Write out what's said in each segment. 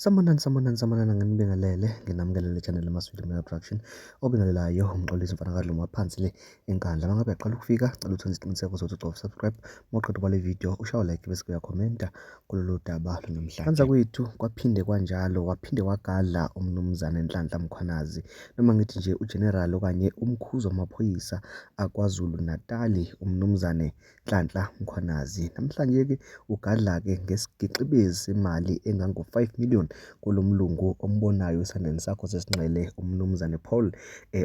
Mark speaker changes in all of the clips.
Speaker 1: Sanibonani, sanibonani, sanibonani, nginibingelele, nginamukele channel Maswidi Media Production. Obingelelayo uMxolisi mfana kaDlomo phansi le eNkandla. Uma ngabe uyaqala ukufika, cela uthole isiqiniseko sokuthi ucofa subscribe. Uma uqeda ubala ividiyo, ushaye like bese uyakhomenta kulolu daba lwanamhlanje. Kwanza kwethu kwaphinde kwanjalo, waphinde wagadla uMnumzane Nhlanhla Mkhwanazi, noma ngithi nje uGeneral okanye umkhuzi wamaphoyisa akwaZulu Natali, uMnumzane Nhlanhla Mkhwanazi. Namhlanje-ke ugadla-ke ngesigixibezi semali engango-5 million kulo mlungu ombonayo esandleni sakho sesinxele, uMnumzane Paul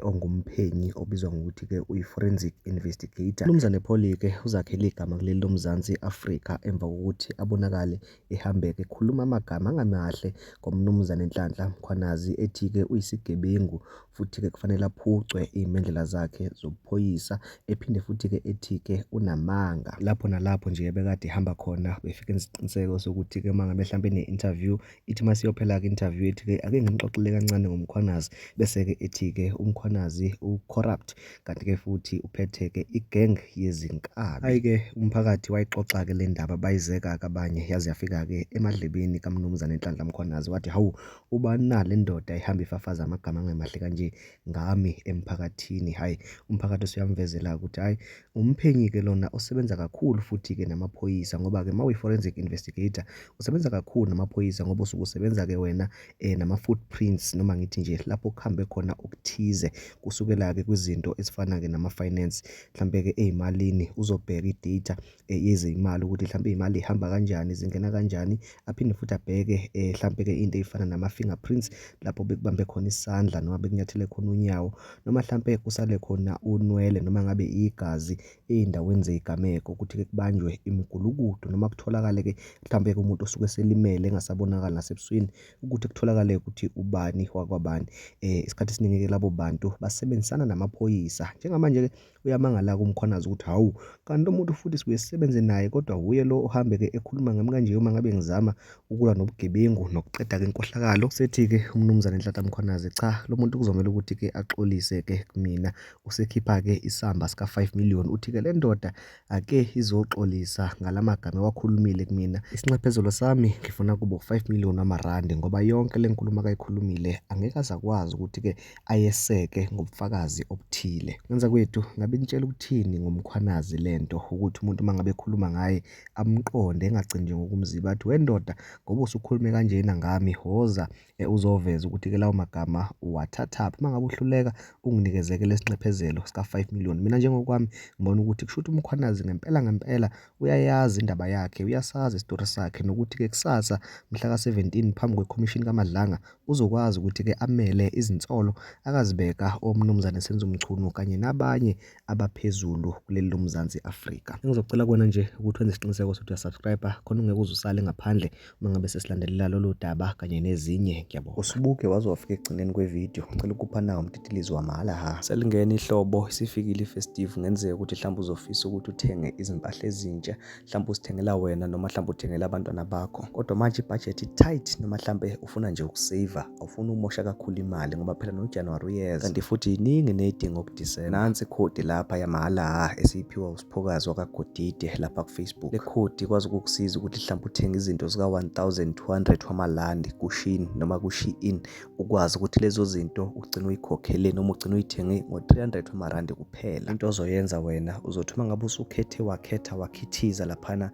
Speaker 1: ongumphenyi obizwa ngokuthi-ke uyi-forensic investigator. Umnumzane Paul-ke uzakhele igama kuleli loMzansi Afrika emva kokuthi abonakale ehambe-ke ekhuluma amagama angamahle ngoMnumzane Nhlanhla Mkhwanazi, ethi-ke uyisigebengu futhi-ke kufanele aphucwe iy'mendlela zakhe zobuphoyisa, ephinde futhi-ke ethi-ke unamanga. Lapho nalapho nje ebekade ehamba khona befike enza isiqiniseko sokuthi-ke uma ngabe hlampe ene-interview, ithi uma isiyophela-ke i-interview ethi-ke ake ngimxoxele kancane ngoMkhwanazi, bese-ke ethi-ke uMkhwanazi u-corrupt, kanti-ke futhi uphethe-ke i-gang yezinkabi. Hhayi-ke umphakathi wayixoxa-ke le ndaba, bayizeka-ke abanye, yaze yafika-ke emadlebeni kaMnumzane Nhlanhla Mkhwanazi, wathi hawu, ubani na le ndoda ehamba ifafaza amagama angemahle kanje ngami emphakathini? Hhayi, umphakathi usuyamvezela ukuthi hhayi, umphenyi-ke lona osebenza kakhulu futhi-ke namaphoyisa, ngoba-ke uma uyi-forensic investigator usebenza kakhulu namaphoyisa, ngoba usuke usebenza-ke wena nama-footprints, noma ngithi nje lapho kuhambe khona okuthize, kusukela-ke kwizinto ezifana-ke nama-finance, mhlampe-ke ey'malini uzobheka i-data yezey'mali ukuthi hlampe iy'mali y'hamba kanjani, zingena kanjani, aphinde futhi abheke hlampe-ke into ey'fana nama-fingerprints, lapho bekubambe khona isandla noma bekunyathele khona unyawo, noma hlampe kusale khona unwele noma ngabe igazi ey'ndaweni zey'gameko, ukuthi-ke kubanjwe imigulukudu noma kutholakale-ke mhlampe-ke umuntu osuke eselimele engasabonakali nasebusweni, ukuthi kutholakale ukuthi ubani wakwabani. Isikhathi esiningi-ke labo bantu basebenzisana namaphoyisa. Njengamanje-ke uyamangala-ke uMkhwanazi ukuthi hawu, kanti lo muntu futhi sibuye sisebenze naye, kodwa wuye lo ohambe-ke ekhuluma ngami kanje uma ngabe ngizama ukulwa nobugebengu nokuqeda-ke inkohlakalo. Sethi-ke uMnumzane Nhlanhla Mkhwanazi, cha, lo muntu kuzomele ukuthi-ke axolise-ke kumina. Usekhipha-ke isamba sika-5 million, uthi-ke le ndoda ake izoxolisa ngalamagama ewakhulumile kumina. Isinxephezelo sami ngifuna kube u-5 million wamarandi, ngoba yonke le nkulumo akayikhulumile angeke aze akwazi ukuthi-ke ayeseke ngobufakazi obuthile. Ngenza kwethu ngabe nitshela ukuthini ngoMkhwanazi lento, ukuthi umuntu uma ngabe ekhuluma ngaye amqonde, engagcini nje ngokumziba athi wendoda ngoba usukhulume kanjena ngami, woza uzoveza ukuthi-ke lawo magama uwathathaphi. Uma ngabe uhluleka unginikezeke lesinxephezelo sika-5 million. Mina njengokwami ngibona ukuthi kusho ukuthi uMkhwanazi ngempela ngempela uyayazi indaba yakhe, uyasazi isitori sakhe, nokuthi-ke kusasa mhla ka-17 phambi kwekhomishini kaMadlanga uzokwazi ukuthi-ke amele izinsolo akazibeka oMnumzane Senzo Mchunu kanye nabanye abaphezulu kuleli loMzansi Afrika. Engizocela kuwena nje ukuthi wenze isiqiniseko sokuthi uyasubscribe, khona ungeke uze usale ngaphandle uma ngabe sesilandelela lolu daba kanye nezinye. Ngiyabonga. Usubuke waze wafika ekugcineni kwevidiyo, ngicela ukupha nawo umtitilizo wamahhala ha. Selingena ihlobo, isifikile i-festive, kungenzeka ukuthi mhlawumbe uzofisa ukuthi uthenge izimpahla ezintsha, mhlawumbe uzithengela wena noma mhlawumbe uthengela abantwana bakho, kodwa manje ibhajethi tight, noma mhlawumbe ufuna nje ukuseva, awufuni umosha kakhulu imali ngoba phela noJanuwari uyeza, kanti futhi iningi neyidingo kuDisemba. Nansi ikhodi lapha yamahhala ha esiyiphiwa uSiphokazi wakaGodide lapha kuFacebook. Le khodi ikwazi ukukusiza ukuthi mhlawumbe uthenge izinto zika-1200 wamalandi kuShein noma kuShein, ukwazi ukuthi lezo zinto ugcine uyikhokhele noma ugcine uyithenge ngo-300 wamarandi kuphela. Into ozoyenza wena uzothi uma ngabe usukhethe wakhetha wakhithiza laphana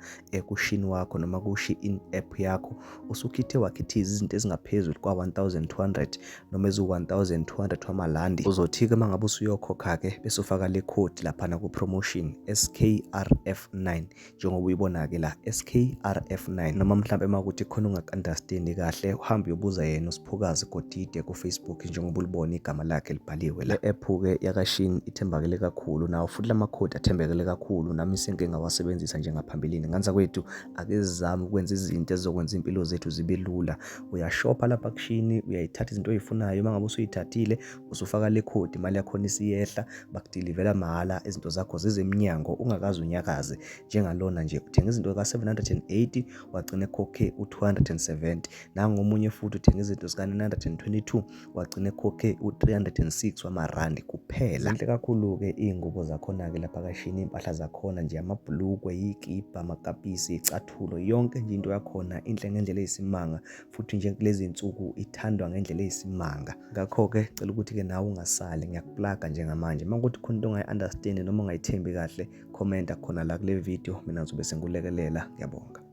Speaker 1: kuShein wakho noma kuShein app yakho, usukhithe wakhithiza izinto ezingaphezulu kwa-1200 noma eziwu-1200 wamalandi, uzothi-ke uma ngabe usuyokhokha-ke bese ufaka le khodi laphana ku-promotion SKRF9, njengoba uyibona-ke la SKRF9, noma mhlampe uma kuthi khona ungaku-understandi kahle uhambe uyobuza yena uSiphokazi Godide ku-Facebook, njengoba ulibona igama lakhe libhaliwe la. Le app-ke yakaShein ithembakele kakhulu, nawo futhi lamakhodi athembekele kakhulu, nami sengike ngawasebenzisa njengaphambilini. Nganza kwethu ake sizame ukwenza izinto ezizokwenza impilo zethu zibe lula. Uyashopha lapha kuShein, uyayithatha izinto oyifunayo, uma ngabe usuyithathile usufaka le khodi, imali yakhona isiyehla, bakudilivela mahhala, izinto zakho zize emnyango ungakaze unyakaze. Njengalona nje uthenga izinto ka-780 wagcina ekhokhe u-270, nangomunye futhi uthenga izinto zika-922 wagcina ekhokhe u-306 wamarandi kuphela. Zinhle kakhulu-ke iy'ngubo zakhona-ke lapha kaShein, iy'mpahla zakhona nje, amabhulukwe, iy'kibha, amakapisi, iy'cathulo, yonke nje into yakhona inhle ngendlela eyisimanga. Futhi nje kulezi nsuku ithandwa ngendlela eyisimanga. Ngakho-ke cela ukuthi-ke nawe ungasali, ngiyakuplaga njengamanje. Uma kuthi khona into ongayi-understand noma ongayithembi kahle, commenta khona la kule video, mina ngizobe sengikulekelela. Ngiyabonga.